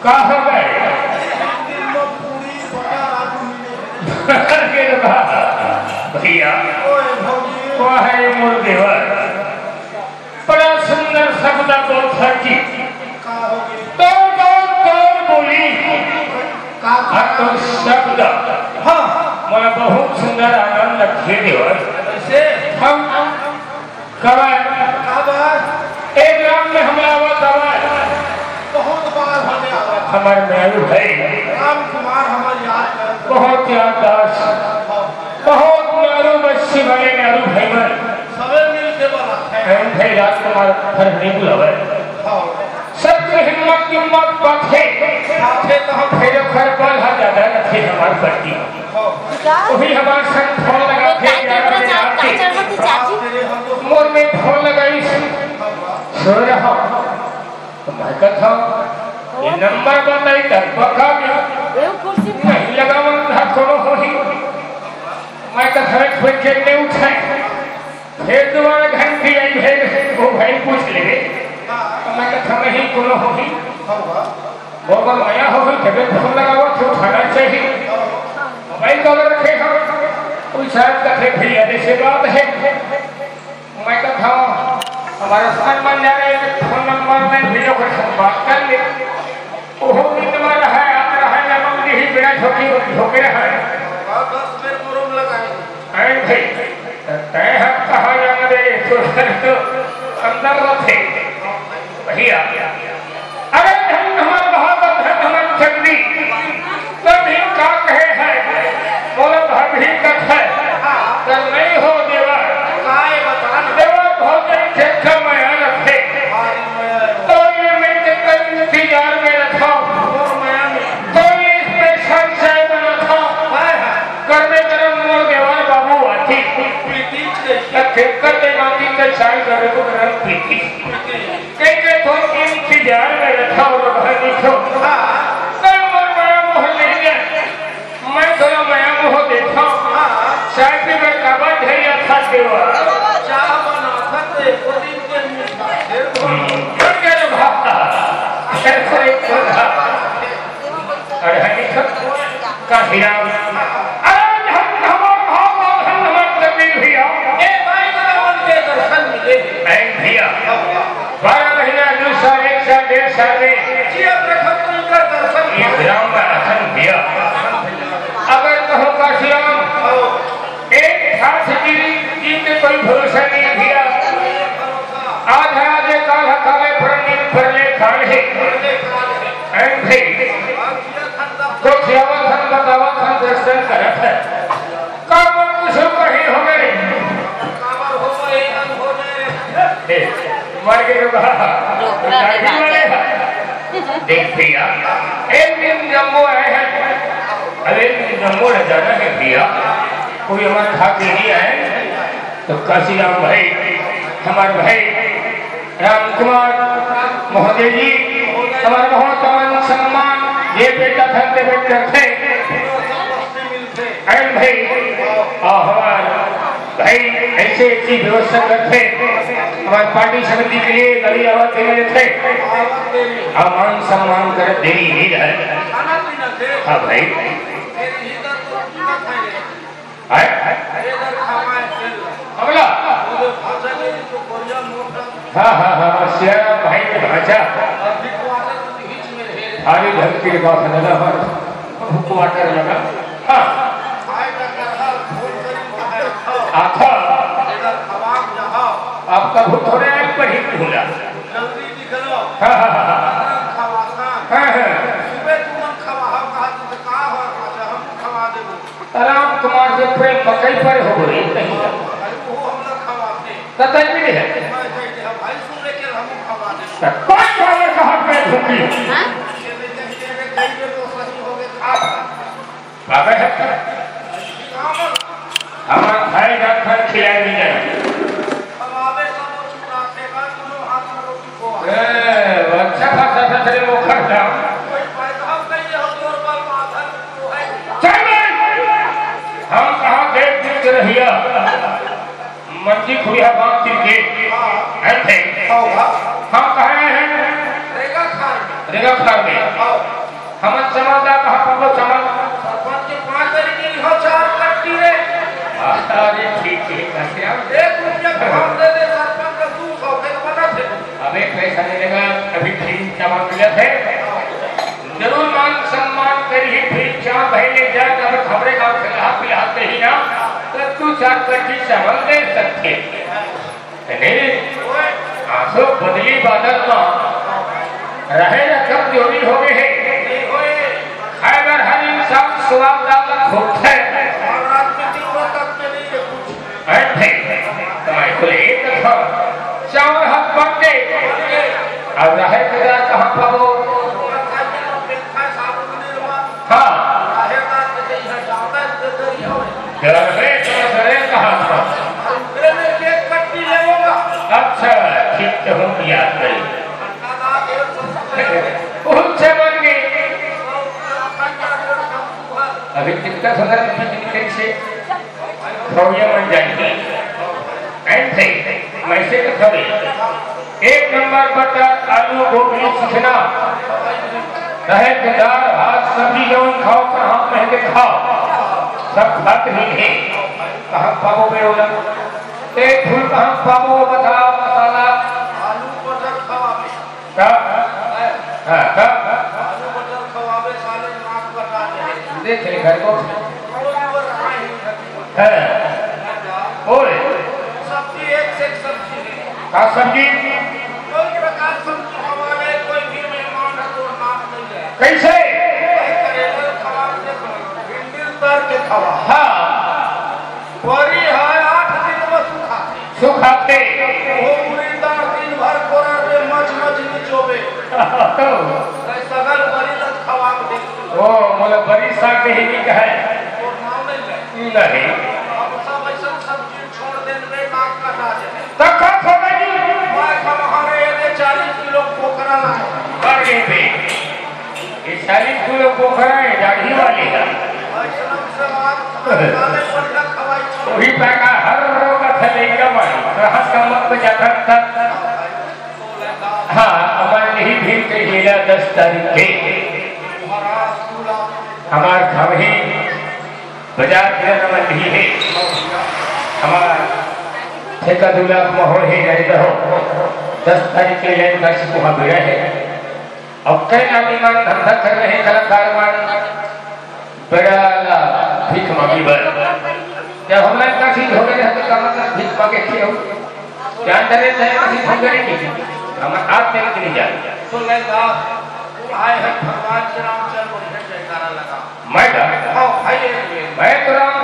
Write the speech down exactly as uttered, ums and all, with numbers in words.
का हो गए? दिन में पूरी बड़ा आलू मिले। अरे वाह, भैया, ओए भौजी। वाह, ये मोर देवर। बड़ा सुंदर शब्द बोल सकी। का हो गए? तोर, तोर, तोर बोली। का? आ तोर शब्द। हाँ। मोला बहुत सुंदर आनंद लगे देवर। कैसे? हम कबर। कबर। एक राम में हमरा आवत हवय। बहुत बार हमें आवत। हमर मेरू भाई। राम कुमार हमर याद करत। बहुत याददाश्त। हाँ। बहुत मेरू बच्ची बने मेरू भाई मन। सबे मिल के बनाथे। एम भाई राजकुमार हर नहीं बुलावे। हाँ। सबके हिम्मत हिम्मत पाथे। पाथे तो हम फेर ओखर बल हा ज्यादा रथे हमर पट्टी। हाँ। वही हमर संग फोन लगाथे ग्यारह बजे रात के। मोर में फोन लगाइस, सो रहा। तो मैं कथा, ये नंबर बताई तब पक्का भी नहीं लगावन था कोनो होही। मैं कथा, कोई के नहीं उठाए। फिर दोबारा घंटी आई, फिर वो भाई पूछ ले। तो मैं कथा, नहीं कोनो होही। मोर बर मया होही, तबे फोन लगावा, तो उठाना चाहिए। मोबाइल कॉल रखे हम, कोई शायद कथे भैया जैसे बात है। मैं कथा, हमारे साथ मन जा रहे हैं, फोन नंबर में भी लोग बात कर ले। ओहो दिन में रहा है, आप रहा है, नमक जी ही बिना झोंकी, झोंके रहा है। और दस बेर मुरुम लगाए। अरे भाई, तय हम कहाँ जाना दे, तो सर तो अंदर रखे। भैया, अरे धन हमार बहादुर, धन हमार चंडी, तब ही का कहे है, बोला भाभी कथ है, तो नहीं हो देवा। काय बतान? देवा भोजन खेत का मया रखे। तो ये मैं कितना इंतजार में रखा हूँ। तो ये स्पेशल चाय बना था। गर्मे गर्म मोर देवर बाबू आती। तो खेत कर दे माती तो चाय करे को गरम पीती। कई के तो इंतजार में रखा और भाई देखो। हाँ। कई मोर मया मोह ले गया। मैं थोड़ा मया मोह देखा। हाँ। चाय पी में काबा धैया था देवा। चाह बना था तो एक दिन के मीठा। फिर बोल। हम्म, कर के रखा। ऐसे एक रखा। अरे हनी सब काशीराम। अरे हम हमार भाव, हम हमार तकदीर भैया। ए भाई, रावण के दर्शन मिले। नहीं भैया, बारह महीना, दो साल, एक साल, डेढ़ साल में जिया प्रथम उनका दर्शन ये पाए। ग्राम में आसन भैया। अगर कहो काशीराम, एक हाथ गिरी, जीत कोई भरोसा नहीं भैया। आधा आधे काल हकाले, पर नींद पर ले काल है। एम भाई, कुछ आवत हन, बतावत हन, दर्शन करत है। का मन कुछ कहीं हो गए? ए, मर गए बा। डोकरा के गाड़ी वाले। देख भैया, एक दिन जम्मू आए हैं। अरे एक दिन जम्मू न जाना है भैया। कोई हमारे खाते नहीं आए। तो काशीराम भाई, हमारे भाई, राम कुमार महोदय जी, हमारे बहुत मान सम्मान, ये बेटा धन दे बेटा थे। एंड भाई, आ, हमारे भाई ऐसे ऐसी व्यवस्था करते, हमारे पार्टी समिति के लिए गाड़ी आवाज देने थे। आ, मान सम्मान कर देनी ही है। हाँ भाई। आए? अगला? हाँ, हाँ, हाँ, सियाराम भाई के भांचा। थारी धरती के पास लगा हर क्वार्टर लगा। हाँ। आथा। आप कभू थोड़े आए पर ही भूला। हाँ, हाँ, हाँ, हाँ। हाँ, हाँ। राम कुमार के प्रेम मकई पर हो गई, नहीं है। कतई भी नहीं है। तो कौन पावर कहाँ पे भूखी? हाँ? पागल है। हमारा खाए जात खाए खिलाए भी जाए। ए, अच्छा खासा ससुरे मोखर था। चल भाई, हम कहाँ देख देख के रहिया। मंजी खुड़िया बांध के, हैं थे? हम कहाँ आए हैं? जगह खा में। हमन समझदार कहाँ पाबो समझ। सरपंच के पाँच तारीख के लिखो चार कट्टी रे। अरे ठीक है, कसे आप? एक रुपया कम दे दे सरपंच का दो सौ के बना थे। अबे पैसा नहीं लेगा, अभी फ्री चावल मिला थे। जरूर मान सम्मान करी, फ्री चावल पहले जा, तब खबरें का खिला पिला कहीं ना, तो दो चार कट्टी चावल दे सकते। नहीं, आसो बदली बादल मा रहे न कमजोरी हो गए है। खैबर हर इंसान स्वाद डाल खोट है। अरे भाई, तुम्हारे को एक था, चावल हाथ बांट दे। अब रहे कदा कहाँ पाबो? हाँ। डर में तो डरे कहाँ था? अच्छा, ठीक तो हूँ, याद नहीं। उनसे मन गई। अभी कितना सुंदर कैसे खौया बन जाएगी। ऐसे, वैसे तो खबे। एक नंबर बटर, आलू, गोभी, चिकना, रहे के दाल, भात, सब्जी, जौन खाओ, कहाँ महंगे खाओ, सब खात ही है। कहाँ पाबो बे ओला? एक फूल कहाँ पाबो, बताओ, मसाला? आलू बटर खवावे। का? हाँ, का? आलू बटर खवावे, साले नाक कटा दे। देख ले घर को। हाँ। ओए। सब्जी एक से एक सब्जी है। का सब्जी? कोई प्रकार सब्जी खवा ले, कोई भी मेहमान है तो नाम नहीं ले। कैसे? कोई करेला खवा दे, भिंडी उतार के खवा। हाँ। बरी है आठ दिन में सुखाथे। सुखाथे। वो मुरीदार दिन भर कोरा रे मच मच निचोबे। तो? सगल बरी लत खवा दे। ओ, मोला बरी साग नहीं निक है। तो नाम नहीं ले। नहीं। अब सब ऐसा सब्जी छोड़ देबे, नाक कटा जाए। तब का खबर जी? मैं खमहारे एदे चालीस किलो बोकरा लाए। कर दे बे। ये चालीस किलो बोकरा है, दाढ़ी वाली है। वैष्णव से बात, काले कोई ना खवाई छोड़। वही पैका हर रोग थे लेकर वाली। तो हंस का मत बजा धक धक। हाँ, अमन नहीं भीम के लीला दस तारीख के। हमार खमही बाजार के नमन भी है। हमार ठेका दू लाख में हो है, जाने दो। दस तारीख के लेन का सिकुहा बेड़ा है। अब कई आदमी मन धंधा कर रहे, कलाकार मन बेड़ा ला भीख मांगी बर। जब हम लोग का चीज हो गए, हम लोग का मतलब भीख मांगे क्यों? जान डरे थे, कभी भंगड़ी नहीं। हम हाथ में नहीं जाए। तो मैं कहा, आए हैं भगवान श्री रामचंद्र, उनके जयकारा लगा। मैं कहा, हाँ, भाई, एक मिनट। मैं तो राम